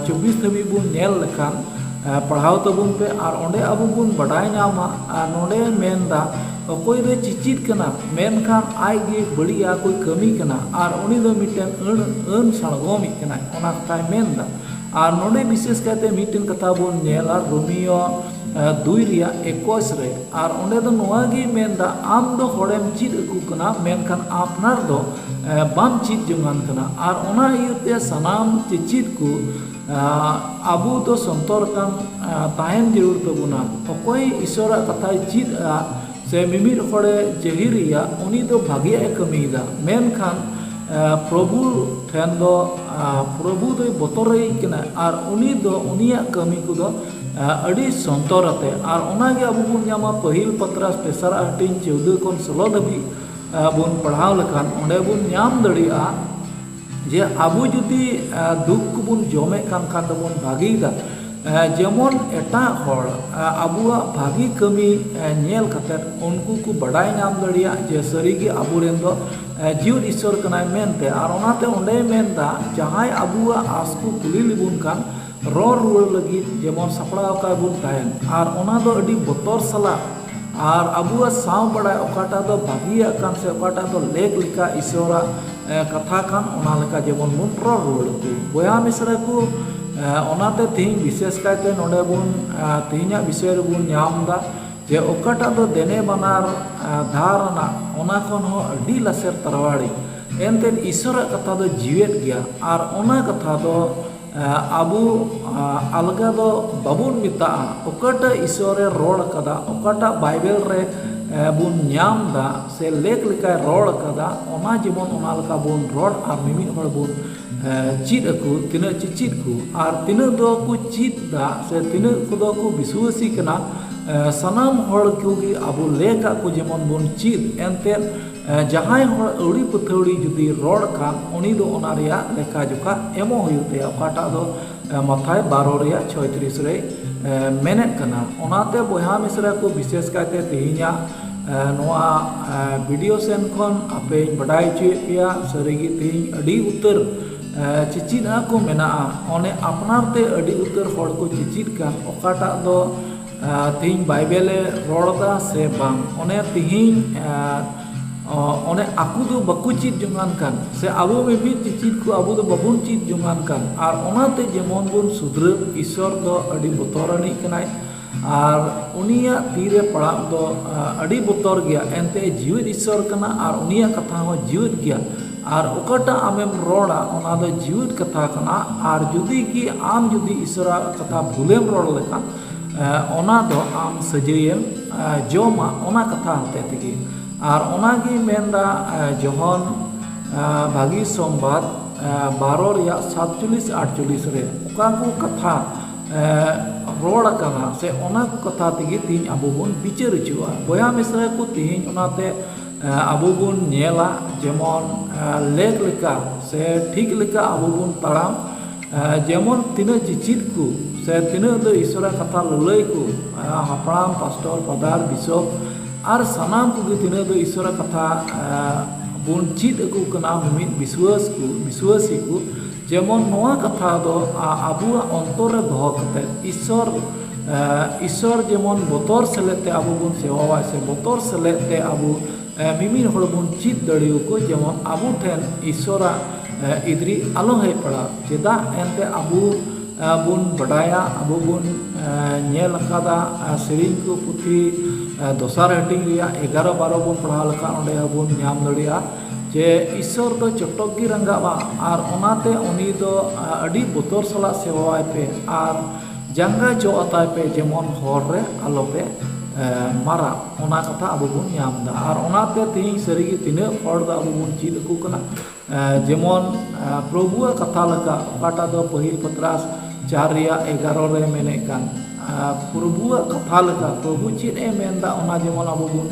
ᱪᱚᱵᱵᱤᱥ ᱫᱷᱟᱹᱵᱤᱡ ᱵᱚᱱ ᱧᱮᱞ ᱞᱮᱠᱷᱟᱱ, ᱯᱟᱲᱦᱟᱣ ᱛᱟᱵᱚᱱ ᱯᱮ ᱟᱨ ᱚᱸᱰᱮ ᱟᱵᱚ ᱵᱚᱱ ᱵᱟᱰᱟᱭ ᱧᱟᱢᱟ᱾ ᱟᱨ ᱱᱚᱰᱮ ᱢᱮᱱᱫᱟ, ᱚᱠᱚᱭ ᱫᱚ ᱪᱤᱪᱤᱫ ᱠᱟᱱᱟ, ᱢᱮᱱᱠᱷᱟᱱ ᱟᱡ ᱜᱮ ᱵᱟᱹᱲᱤᱡ ᱟᱜ ᱠᱚᱭ ᱠᱟᱹᱢᱤ ᱠᱟᱱᱟ ᱟᱨ ᱩᱱᱤ ᱫᱚ ᱢᱤᱫᱴᱮᱱ ᱟᱹᱱ ᱟᱹᱱ ᱥᱟᱬᱜᱚᱢᱤᱡ ᱠᱟᱱᱟᱭ, ᱚᱱᱟ ᱠᱟᱛᱷᱟᱭ ᱢᱮᱱᱫᱟ᱾ ᱟᱨ ᱱᱚᱰᱮ ᱵᱤᱥᱮᱥ ᱠᱟᱭᱛᱮ ᱢᱤᱫᱴᱮᱱ ᱠᱟᱛᱷᱟ ᱵᱚᱱ ᱧᱮᱞᱟ, ᱨᱳᱢᱤᱭᱳ ᱫᱩᱭ ᱨᱮᱭᱟᱜ ᱮᱠᱩᱥ ᱨᱮ᱾ ᱟᱨ ᱚᱸᱰᱮ ᱫᱚ ᱱᱚᱣᱟ ᱜᱮ ᱢᱮᱱᱫᱟ, ᱟᱢ ᱫᱚ ᱦᱚᱲᱮᱢ ᱪᱮᱫ ᱟᱠᱚ ᱠᱟᱱᱟ, ᱢᱮᱱᱠᱷᱟᱱ ᱟᱯᱱᱟᱨ ᱫᱚ ᱵᱟᱢ ᱪᱮᱫ ᱡᱚᱝᱟᱱ ᱠᱟᱱᱟ᱾ ᱟᱨ ᱚᱱᱟ ᱤᱭᱟᱹᱛᱮ ᱥᱟᱱᱟᱢ ᱪᱮᱪᱮᱫ ᱠᱚ ᱟᱵᱚ ᱫᱚ ᱥᱚᱱᱛᱚᱨ ᱟᱠᱟᱱ ᱛᱟᱦᱮᱱ ᱡᱟᱹᱨᱩᱲ ᱛᱟᱵᱚᱱᱟ᱾ ᱚᱠᱚᱭ ᱤᱥᱚᱨᱟᱜ ᱠᱟᱛᱷᱟᱭ ᱪᱮᱫᱼᱟ ᱥᱮ ᱢᱤᱢᱤᱫ ᱦᱚᱲᱮ ᱡᱟᱹᱦᱤᱨᱮᱭᱟ, ᱩᱱᱤ ᱫᱚ ᱵᱷᱟᱜᱮᱭᱟᱜ ᱮ ᱠᱟᱹᱢᱤᱭᱮᱫᱟ᱾ ᱢᱮᱱᱠᱷᱟᱱ ᱯᱨᱚᱵᱷᱩ ᱴᱷᱮᱱ ᱫᱚ ᱯᱨᱚᱵᱷᱩ ᱫᱚᱭ ᱵᱚᱛᱚᱨᱮᱭ ᱠᱟᱱᱟ ᱟᱨ ᱩᱱᱤ ᱫᱚ ᱩᱱᱤᱭᱟᱜ ᱠᱟᱹᱢᱤ ᱠᱚᱫᱚ ᱟᱹᱰᱤ ᱥᱚᱱᱛᱚᱨ ᱟᱛᱮ᱾ ᱟᱨ ᱚᱱᱟᱜᱮ ᱟᱵᱚ ᱵᱚᱱ ᱧᱟᱢᱟ ᱯᱟᱹᱦᱤᱞ ᱯᱟᱛᱨᱟᱥ ᱛᱮᱥᱟᱨ ᱦᱟᱹᱴᱤᱧ ᱪᱳᱣᱫᱟᱹ ᱠᱷᱚᱱ ᱥᱳᱞᱳ ᱫᱷᱟᱹᱵᱤᱡ ᱵᱚᱱ ᱯᱟᱲᱦᱟᱣ ᱞᱮᱠᱷᱟᱱ, ᱚᱸᱰᱮ ᱵᱚᱱ ᱧᱟᱢ ᱫᱟᱲᱮᱭᱟᱜᱼᱟ ᱡᱮ ᱟᱵᱚ ᱡᱩᱫᱤ ᱫᱩᱠ ᱠᱚᱵᱚᱱ ᱡᱚᱢᱮᱫ ᱠᱟᱱ ᱠᱷᱟᱱ ᱫᱚᱵᱚᱱ ᱵᱷᱟᱹᱜᱤᱭᱮᱫᱟ, ᱡᱮᱢᱚᱱ ᱮᱴᱟᱜ ᱦᱚᱲ ᱟᱵᱚᱣᱟᱜ ᱵᱷᱟᱹᱜᱤ ᱠᱟᱹᱢᱤ ᱧᱮᱞ ᱠᱟᱛᱮᱫ ᱩᱱᱠᱩ ᱠᱚ ᱵᱟᱰᱟᱭ ᱧᱟᱢ ᱫᱟᱲᱮᱭᱟᱜ ᱡᱮ ᱥᱟᱹᱨᱤᱜᱮ ᱟᱵᱚᱨᱮᱱ ᱫᱚ ᱡᱤᱣᱮᱫ ᱤᱥᱥᱚᱨ ᱠᱟᱱᱟᱭ ᱢᱮᱱᱛᱮ᱾ ᱟᱨ ᱚᱱᱟᱛᱮ ᱚᱸᱰᱮᱭ ᱢᱮᱱᱫᱟ, ᱡᱟᱦᱟᱸᱭ ᱟᱵᱚᱣᱟᱜ ᱟᱸᱥ ᱠᱚ ᱠᱩᱞᱤ ᱞᱮᱵᱚᱱ ᱠᱟᱱ, ᱨᱚᱲ ᱨᱩᱣᱟᱹᱲ ᱞᱟᱹᱜᱤᱫ ᱡᱮᱢᱚᱱ ᱥᱟᱯᱲᱟᱣ ᱟᱠᱟᱫ ᱵᱚᱱ ᱛᱟᱦᱮᱱ, ᱟᱨ ᱚᱱᱟ ᱫᱚ ᱟᱹᱰᱤ ᱵᱚᱛᱚᱨ ᱥᱟᱞᱟᱜ ᱟᱨ ᱟᱵᱚᱣᱟᱜ ᱥᱟᱶ ᱵᱟᱲᱟᱭ ᱚᱠᱟᱴᱟᱜ ᱫᱚ ᱵᱷᱟᱹᱜᱤᱭᱟᱜ ᱠᱟᱱ ᱥᱮ ᱚᱠᱟᱴᱟᱜ ᱫᱚ ᱞᱮᱠ ᱞᱮᱠᱟ ᱤᱥᱚᱨᱟᱜ ᱠᱟᱛᱷᱟ ᱠᱟᱱ, ᱚᱱᱟ ᱞᱮᱠᱟ ᱡᱮᱢᱚᱱ ᱵᱚᱱ ᱨᱚᱲ ᱨᱩᱣᱟᱹᱲ ᱟᱠᱚ᱾ ᱵᱚᱭᱦᱟ ᱢᱤᱥᱨᱟ ᱠᱚ, ᱚᱱᱟᱛᱮ ᱛᱮᱦᱮᱧ ᱵᱤᱥᱮᱥ ᱠᱟᱭᱛᱮ ᱱᱚᱰᱮ ᱵᱚᱱ ᱛᱮᱦᱮᱧᱟᱜ ᱵᱤᱥᱚᱭ ᱨᱮᱵᱚᱱ ᱧᱟᱢ ᱮᱫᱟ ᱡᱮ ᱚᱠᱟᱴᱟᱜ ᱫᱚ ᱫᱮᱱᱮ ᱵᱟᱱᱟᱨ ᱫᱷᱟᱨ ᱟᱱᱟᱜ, ᱚᱱᱟ ᱠᱷᱚᱱ ᱦᱚᱸ ᱟᱹᱰᱤ ᱞᱟᱥᱮᱨ ᱛᱟᱨᱣᱟᱲᱤ᱾ ᱮᱱᱛᱮᱫ ᱤᱥᱚᱨᱟᱜ ᱠᱟᱛᱷᱟ ᱫᱚ ᱡᱤᱣᱮᱫ ᱜᱮᱭᱟ, ᱟᱨ ᱚᱱᱟ ᱠᱟᱛᱷᱟ ᱫᱚ ᱟᱵᱚ ᱟᱞᱜᱟ ᱫᱚ ᱵᱟᱵᱚᱱ ᱢᱮᱛᱟᱜᱼᱟ᱾ ᱚᱠᱟᱴᱟᱜ ᱤᱥᱚᱨᱮ ᱨᱚᱲ ᱟᱠᱟᱫᱟ, ᱚᱠᱟᱴᱟᱜ ᱵᱟᱭᱵᱮᱞ ᱨᱮ ᱵᱚᱱ ᱧᱟᱢ ᱮᱫᱟ ᱥᱮ ᱞᱮᱠ ᱞᱮᱠᱟᱭ ᱨᱚᱲ ᱟᱠᱟᱫᱟ, ᱚᱱᱟ ᱡᱮᱢᱚᱱ ᱚᱱᱟ ᱞᱮᱠᱟ ᱵᱚᱱ ᱨᱚᱲ ᱟᱨ ᱢᱤᱢᱤᱫ ᱦᱚᱲ ᱵᱚᱱ ᱪᱮᱫ ᱟᱠᱚ, ᱛᱤᱱᱟᱹᱜ ᱪᱮᱪᱮᱫ ᱠᱚ ᱟᱨ ᱛᱤᱱᱟᱹᱜ ᱫᱚ ᱠᱚ ᱪᱮᱫ ᱮᱫᱟ ᱥᱮ ᱛᱤᱱᱟᱹᱜ ᱠᱚᱫᱚ ᱠᱚ ᱵᱤᱥᱣᱟᱹᱥᱤ ᱠᱟᱱᱟ, ᱥᱟᱱᱟᱢ ᱦᱚᱲ ᱠᱚᱜᱮ ᱟᱵᱚ ᱞᱮᱠᱟᱜ ᱠᱚ ᱡᱮᱢᱚᱱ ᱵᱚᱱ ᱪᱮᱫ᱾ ᱮᱱᱛᱮᱫ ᱡᱟᱦᱟᱸᱭ ᱦᱚᱲ ᱟᱹᱣᱲᱤ ᱯᱟᱹᱛᱷᱟᱹᱣᱲᱤ ᱡᱩᱫᱤ ᱨᱚᱲ ᱠᱷᱟᱱ, ᱩᱱᱤ ᱫᱚ ᱚᱱᱟ ᱨᱮᱭᱟᱜ ᱞᱮᱠᱷᱟ ᱡᱚᱠᱷᱟ ᱮᱢᱚᱜ ᱦᱩᱭᱩᱜ ᱛᱟᱭᱟ, ᱚᱠᱟᱴᱟᱜ ᱫᱚ ᱢᱟᱛᱷᱟᱭ ᱵᱟᱨᱚ ᱨᱮᱭᱟᱜ ᱪᱷᱚᱭᱛᱨᱤᱥ ᱨᱮ ᱢᱮᱱᱮᱫ ᱠᱟᱱᱟ᱾ ᱚᱱᱟᱛᱮ ᱵᱚᱭᱦᱟ ᱢᱤᱥᱨᱟ ᱠᱚ, ᱵᱤᱥᱮᱥ ᱠᱟᱭᱛᱮ ᱛᱮᱦᱮᱧᱟᱜ ᱱᱚᱣᱟ ᱵᱷᱤᱰᱤᱭᱳ ᱥᱮᱱ ᱠᱷᱚᱱ ᱟᱯᱮᱧ ᱵᱟᱰᱟᱭ ᱦᱚᱪᱚᱭᱮᱫ ᱯᱮᱭᱟ, ᱥᱟᱹᱨᱤᱜᱮ ᱛᱮᱦᱮᱧ ᱟᱹᱰᱤ ᱩᱛᱟᱹᱨ ᱪᱮᱪᱮᱫ ᱟᱜ ᱠᱚ ᱢᱮᱱᱟᱜᱼᱟ᱾ ᱚᱱᱮ ᱟᱯᱱᱟᱨ ᱛᱮ ᱟᱹᱰᱤ ᱩᱛᱟᱹᱨ ᱦᱚᱲ ᱠᱚ ᱪᱮᱪᱮᱫ ᱠᱟᱱ, ᱚᱠᱟᱴᱟᱜ ᱫᱚ ᱛᱮᱦᱮᱧ ᱵᱟᱭᱵᱮᱞᱮ ᱨᱚᱲ ᱮᱫᱟ ᱥᱮ ᱵᱟᱝ, ᱚᱱᱮ ᱛᱮᱦᱮᱧ ᱚᱱᱮ ᱟᱠᱚ ᱫᱚ ᱵᱟᱠᱚ ᱪᱮᱫ ᱡᱚᱝᱟᱱ ᱠᱟᱱ, ᱥᱮ ᱟᱵᱚ ᱢᱤᱢᱤᱫ ᱪᱮᱪᱮᱫ ᱠᱚ ᱟᱵᱚ ᱫᱚ ᱵᱟᱵᱚᱱ ᱪᱮᱫ ᱡᱚᱝᱟᱱ ᱠᱟᱱ᱾ ᱟᱨ ᱚᱱᱟᱛᱮ ᱡᱮᱢᱚᱱ ᱵᱚᱱ ᱥᱩᱫᱷᱨᱟᱹᱜ, ᱤᱥᱚᱨ ᱫᱚ ᱟᱹᱰᱤ ᱵᱚᱛᱚᱨᱟᱱᱤᱡ ᱠᱟᱱᱟᱭ, ᱟᱨ ᱩᱱᱤᱭᱟᱜ ᱛᱤᱨᱮ ᱯᱟᱲᱟᱜ ᱫᱚ ᱟᱹᱰᱤ ᱵᱚᱛᱚᱨ ᱜᱮᱭᱟ᱾ ᱮᱱᱛᱮ ᱡᱤᱣᱮᱫ ᱤᱥᱚᱨ ᱠᱟᱱᱟ ᱟᱨ ᱩᱱᱤᱭᱟᱜ ᱠᱟᱛᱷᱟ ᱦᱚᱸ ᱡᱤᱣᱮᱫ ᱜᱮᱭᱟ᱾ ᱟᱨ ᱚᱠᱟᱴᱟᱜ ᱟᱢᱮᱢ ᱨᱚᱲᱟ, ᱚᱱᱟ ᱫᱚ ᱡᱤᱣᱮᱫ ᱠᱟᱛᱷᱟ ᱠᱟᱱᱟ᱾ ᱟᱨ ᱡᱩᱫᱤ ᱜᱮ ᱟᱢ ᱡᱩᱫᱤ ᱤᱥᱚᱨᱟᱜ ᱠᱟᱛᱷᱟ ᱵᱷᱩᱞᱮᱢ ᱨᱚᱲ ᱞᱮᱠᱷᱟᱱ, ᱚᱱᱟ ᱫᱚ ᱟᱢ ᱥᱟᱹᱡᱟᱹᱭᱮᱢ ᱡᱚᱢᱟ, ᱚᱱᱟ ᱠᱟᱛᱷᱟ ᱦᱚᱛᱮ ᱛᱮᱜᱮ᱾ ᱟᱨ ᱚᱱᱟᱜᱮ ᱢᱮᱱᱫᱟ ᱡᱚᱦᱚᱱ ᱵᱷᱟᱹᱜᱤ ᱥᱚᱢᱵᱟᱫ ᱵᱟᱨᱚ ᱨᱮᱭᱟᱜ ᱥᱟᱛᱪᱚᱞᱞᱤᱥ ᱟᱴᱪᱚᱞᱞᱤᱥ ᱨᱮ ᱚᱠᱟ ᱠᱚ ᱠᱟᱛᱷᱟ ᱨᱚᱲ ᱟᱠᱟᱱᱟ, ᱥᱮ ᱚᱱᱟ ᱠᱚ ᱠᱟᱛᱷᱟ ᱛᱮᱜᱮ ᱛᱮᱦᱮᱧ ᱟᱵᱚ ᱵᱚᱱ ᱵᱤᱪᱟᱹᱨ ᱦᱚᱪᱚᱜᱼᱟ᱾ ᱵᱚᱭᱦᱟ ᱢᱤᱥᱨᱟ ᱠᱚ, ᱛᱮᱦᱮᱧ ᱚᱱᱟᱛᱮ ᱟᱵᱚ ᱵᱚᱱ ᱧᱮᱞᱟ, ᱡᱮᱢᱚᱱ ᱞᱮᱠ ᱞᱮᱠᱟ ᱥᱮ ᱴᱷᱤᱠ ᱞᱮᱠᱟ ᱟᱵᱚ ᱵᱚᱱ ᱛᱟᱲᱟᱢ, ᱡᱮᱢᱚᱱ ᱛᱤᱱᱟᱹᱜ ᱪᱤᱪᱤᱫ ᱠᱚ ᱥᱮ ᱛᱤᱱᱟᱹᱜ ᱫᱚ ᱤᱥᱚᱨᱟᱜ ᱠᱟᱛᱷᱟ ᱞᱟᱹᱞᱟᱹᱭ ᱠᱚ, ᱦᱟᱯᱲᱟᱢ, ᱯᱟᱥᱴᱚᱨ, ᱯᱷᱟᱫᱟᱨ, ᱵᱤᱥᱚᱯ ᱟᱨ ᱥᱟᱱᱟᱢ ᱠᱚᱜᱮ ᱛᱤᱱᱟᱹᱜ ᱫᱚ ᱤᱥᱚᱨᱟᱜ ᱠᱟᱛᱷᱟ ᱵᱚᱱ ᱪᱮᱫ ᱟᱹᱜᱩ ᱠᱟᱱᱟ, ᱢᱤᱢᱤᱫ ᱵᱤᱥᱣᱟᱹᱥ ᱠᱚ, ᱵᱤᱥᱣᱟᱹᱥᱤ ᱠᱚ, ᱡᱮᱢᱚᱱ ᱱᱚᱣᱟ ᱠᱟᱛᱷᱟ ᱫᱚ ᱟᱵᱚᱣᱟᱜ ᱚᱱᱛᱚᱨ ᱨᱮ ᱫᱚᱦᱚ ᱠᱟᱛᱮ ᱤᱥᱚᱨ, ᱤᱥᱚᱨ ᱡᱮᱢᱚᱱ ᱵᱚᱛᱚᱨ ᱥᱮᱞᱮᱫ ᱛᱮ ᱟᱵᱚ ᱵᱚᱱ ᱥᱮᱣᱟᱣᱟᱭ ᱥᱮ ᱵᱚᱛᱚᱨ ᱥᱮᱞᱮᱫ ᱛᱮ ᱟᱵᱚ ᱢᱤᱢᱤᱫ ᱦᱚᱲ ᱵᱚᱱ ᱪᱮᱫ ᱫᱟᱲᱮᱭᱟᱠᱚ, ᱡᱮᱢᱚᱱ ᱟᱵᱚ ᱴᱷᱮᱱ ᱤᱥᱚᱨᱟᱜ ᱤᱫᱽᱨᱤ ᱟᱞᱚ ᱦᱮᱡ ᱯᱟᱲᱟᱜ᱾ ᱪᱮᱫᱟᱜ ᱮᱱᱛᱮ ᱟᱵᱚ ᱵᱚᱱ ᱵᱟᱰᱟᱭᱟ, ᱟᱵᱚ ᱵᱚᱱ ᱧᱮᱞ ᱟᱠᱟᱫᱟ, ᱥᱮᱨᱮᱧ ᱠᱚ ᱯᱩᱛᱷᱤ ᱫᱚᱥᱟᱨ ᱦᱟᱹᱴᱤᱧ ᱨᱮᱭᱟᱜ ᱮᱜᱟᱨᱚ ᱵᱟᱨᱚ ᱵᱚᱱ ᱯᱟᱲᱦᱟᱣ ᱞᱮᱠᱷᱟᱱ ᱚᱸᱰᱮ ᱦᱚᱸᱵᱚᱱ ᱧᱟᱢ ᱫᱟᱲᱮᱭᱟᱜᱼᱟ ᱡᱮ ᱤᱥᱚᱨ ᱫᱚ ᱪᱚᱴᱚᱠ ᱜᱮ ᱨᱟᱸᱜᱟᱣᱟ ᱟᱨ ᱚᱱᱟᱛᱮ ᱩᱱᱤ ᱫᱚ ᱟᱹᱰᱤ ᱵᱚᱛᱚᱨ ᱥᱟᱞᱟᱜ ᱥᱮᱵᱟᱣᱟᱭ ᱯᱮ ᱟᱨ ᱡᱟᱸᱜᱟ ᱡᱚᱜ ᱟᱛᱟᱭ ᱯᱮ, ᱡᱮᱢᱚᱱ ᱦᱚᱨ ᱨᱮ ᱟᱞᱚᱯᱮ ᱢᱟᱨᱟᱜ᱾ ᱚᱱᱟ ᱠᱟᱛᱷᱟ ᱟᱵᱚ ᱵᱚᱱ ᱧᱟᱢ ᱮᱫᱟ᱾ ᱟᱨ ᱚᱱᱟᱛᱮ ᱛᱮᱦᱮᱧ ᱥᱟᱹᱨᱤᱜᱮ ᱛᱤᱱᱟᱹᱜ ᱦᱚᱲ ᱫᱚ ᱟᱵᱚ ᱵᱚᱱ ᱪᱮᱫ ᱟᱠᱚ ᱠᱟᱱᱟ, ᱡᱮᱢᱚᱱ ᱯᱨᱚᱵᱷᱩᱣᱟᱜ ᱠᱟᱛᱷᱟ ᱞᱮᱠᱟ ᱚᱠᱟᱴᱟᱜ ᱫᱚ ᱯᱟᱹᱦᱤᱞ ᱯᱟᱛᱨᱟᱥ ᱪᱟᱨ ᱨᱮᱭᱟᱜ ᱮᱜᱟᱨᱚ ᱨᱮ ᱢᱮᱱᱮᱫ ᱠᱟᱱ, ᱯᱨᱚᱵᱷᱩᱣᱟᱜ ᱠᱟᱛᱷᱟ ᱞᱮᱠᱟ ᱯᱨᱚᱵᱷᱩ ᱪᱮᱫ ᱮ ᱢᱮᱱᱫᱟ ᱚᱱᱟ ᱡᱮᱢᱚᱱ ᱟᱵᱚ ᱵᱚᱱ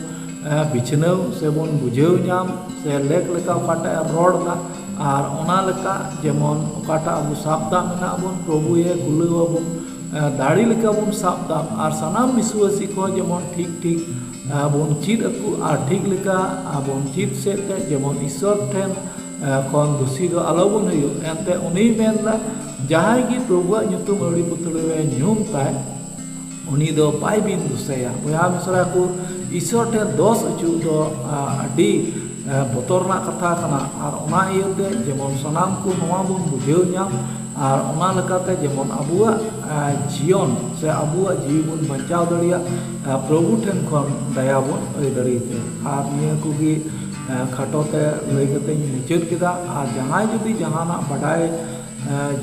ᱵᱤᱪᱷᱱᱟᱹᱣ ᱥᱮᱵᱚᱱ ᱵᱩᱡᱷᱟᱹᱣ ᱧᱟᱢ ᱥᱮ ᱞᱮᱠ ᱞᱮᱠᱟ ᱚᱠᱟᱴᱟᱜ ᱮ ᱨᱚᱲ ᱮᱫᱟ ᱟᱨ ᱚᱱᱟ ᱞᱮᱠᱟ ᱡᱮᱢᱚᱱ ᱚᱠᱟᱴᱟᱜ ᱟᱵᱚ ᱥᱟᱵ ᱫᱟᱜ ᱢᱮᱱᱟᱜ ᱵᱚᱱ ᱯᱨᱚᱵᱷᱩᱭᱮ ᱠᱩᱞᱟᱹᱣ ᱟᱵᱚᱱ, ᱫᱟᱲᱮ ᱞᱮᱠᱟ ᱵᱚᱱ ᱥᱟᱵ ᱫᱟᱜ ᱟᱨ ᱥᱟᱱᱟᱢ ᱵᱤᱥᱣᱟᱹᱥᱤ ᱠᱚ ᱡᱮᱢᱚᱱ ᱴᱷᱤᱠ ᱴᱷᱤᱠ ᱵᱚᱱ ᱪᱮᱫ ᱟᱠᱚ ᱟᱨ ᱴᱷᱤᱠ ᱞᱮᱠᱟ ᱵᱚᱱ ᱪᱮᱫ ᱥᱮᱫ ᱛᱮ ᱡᱮᱢᱚᱱ ᱤᱥᱚᱨ ᱴᱷᱮᱱ ᱠᱷᱚᱱ ᱫᱩᱥᱤ ᱫᱚ ᱟᱞᱚ ᱵᱚᱱ ᱦᱩᱭᱩᱜ᱾ ᱮᱱᱛᱮ ᱩᱱᱤᱭ ᱢᱮᱱᱫᱟ, ᱡᱟᱦᱟᱸᱭ ᱜᱮ ᱯᱨᱚᱵᱷᱩᱣᱟᱜ ᱧᱩᱛᱩᱢ ᱟᱹᱣᱲᱤ ᱯᱩᱛᱲᱟᱹᱣᱮ ᱧᱩᱢ ᱛᱟᱭ, ᱩᱱᱤ ᱫᱚ ᱵᱟᱭ ᱵᱤᱱ ᱫᱩᱥᱟᱹᱭᱟ᱾ ᱵᱚᱭᱦᱟ ᱢᱤᱥᱨᱟ ᱠᱚ, ᱤᱥᱚᱨ ᱴᱷᱮᱱ ᱫᱚᱥ ᱚᱪᱚᱜ ᱫᱚ ᱟᱹᱰᱤ ᱵᱚᱛᱚᱨ ᱨᱮᱱᱟᱜ ᱠᱟᱛᱷᱟ ᱠᱟᱱᱟ᱾ ᱟᱨ ᱚᱱᱟ ᱤᱭᱟᱹᱛᱮ ᱡᱮᱢᱚᱱ ᱥᱟᱱᱟᱢ ᱠᱚ ᱱᱚᱣᱟ ᱵᱚᱱ ᱵᱩᱡᱷᱟᱹᱣ ᱧᱟᱢ ᱟᱨ ᱚᱱᱟ ᱞᱮᱠᱟᱛᱮ ᱡᱮᱢᱚᱱ ᱟᱵᱚᱣᱟᱜ ᱡᱤᱭᱚᱱ ᱥᱮ ᱟᱵᱚᱣᱟᱜ ᱡᱤᱣᱤ ᱵᱚᱱ ᱵᱟᱧᱪᱟᱣ ᱫᱟᱲᱮᱭᱟᱜ, ᱯᱨᱚᱵᱷᱩ ᱴᱷᱮᱱ ᱠᱷᱚᱱ ᱫᱟᱭᱟ ᱵᱚᱱ ᱟᱹᱭᱫᱟᱹᱨᱤ ᱛᱮ᱾ ᱟᱨ ᱱᱤᱭᱟᱹ ᱠᱚᱜᱮ ᱠᱷᱟᱴᱚ ᱛᱮ ᱞᱟᱹᱭ ᱠᱟᱛᱮᱧ ᱢᱩᱪᱟᱹᱫ ᱠᱮᱫᱟ᱾ ᱟᱨ ᱡᱟᱦᱟᱸᱭ ᱡᱩᱫᱤ ᱡᱟᱦᱟᱱᱟᱜ ᱵᱟᱰᱟᱭ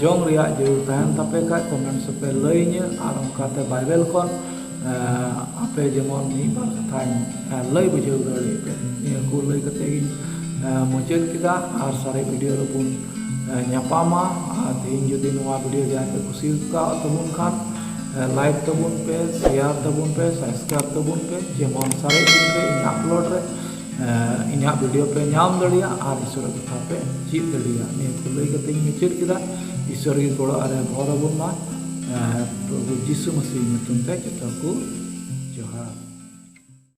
ᱡᱚᱝ ᱨᱮᱭᱟᱜ ᱡᱟᱹᱨᱩᱲ ᱛᱟᱦᱮᱱ ᱛᱟᱯᱮ ᱠᱷᱟᱡ comments ᱨᱮᱯᱮ ᱞᱟᱹᱭᱟᱹᱧᱟᱹ ᱟᱨ ᱚᱱᱠᱟᱛᱮ ᱵᱟᱭᱵᱮᱞ ᱠᱷᱚᱱ ᱟᱯᱮ ᱡᱮᱢᱚᱱ ᱢᱤᱫ ᱵᱟᱨ ᱠᱟᱛᱷᱟᱧ ᱞᱟᱹᱭ ᱵᱩᱡᱷᱟᱹᱣ ᱫᱟᱲᱮᱭᱟᱯᱮ᱾ ᱱᱤᱭᱟᱹ ᱠᱚ ᱞᱟᱹᱭ ᱠᱟᱛᱮ ᱜᱤᱧ ᱢᱩᱪᱟᱹᱫ ᱠᱮᱫᱟ᱾ ᱟᱨ ᱥᱟᱨᱮᱡ video ᱨᱮᱵᱚᱱ ᱧᱟᱯᱟᱢᱟ᱾ ᱟᱨ ᱛᱮᱦᱮᱧ ᱡᱩᱫᱤ ᱱᱚᱣᱟ video ᱡᱟᱦᱟᱸᱭ ᱯᱮ ᱠᱩᱥᱤ ᱟᱠᱟᱫ ᱛᱟᱵᱚᱱ ᱠᱷᱟᱱ like ᱛᱟᱵᱚᱱ ᱯᱮ, share ᱛᱟᱵᱚᱱ ᱯᱮ, subscribe ᱛᱟᱵᱚᱱ ᱯᱮ, ᱡᱮᱢᱚᱱ ᱥᱟᱨᱮᱡ ᱫᱤᱱ ᱨᱮ ᱤᱧᱟᱹᱜ upload ᱨᱮ ᱤᱧᱟᱹᱜ video ᱯᱮ ᱧᱟᱢ ᱫᱟᱲᱮᱭᱟᱜᱼᱟ ᱟᱨ ᱤᱥᱚᱨᱟᱜ ᱠᱟᱛᱷᱟ ᱯᱮ ᱪᱮᱫ ᱫᱟᱲᱮᱭᱟᱜᱼᱟ᱾ ᱱᱤᱭᱟᱹ ᱠᱚ ᱞᱟᱹᱭ ᱠᱟᱛᱮ ᱤᱧ ᱢᱩᱪᱟᱹᱫ ᱠᱮᱫᱟ᱾ ᱤᱥᱚᱨ ᱜᱮ ᱜᱚᱲᱚ ᱟᱨᱮ ᱜᱚᱲᱚ ᱟᱵᱚᱱ ᱢᱟ᱾ ᱟᱨ ᱯᱨᱚᱵᱷᱩ ᱡᱤᱥᱩ ᱢᱟᱥᱤ ᱧᱩᱛᱩᱢ ᱛᱮ ᱡᱚᱛᱚ ᱠᱚ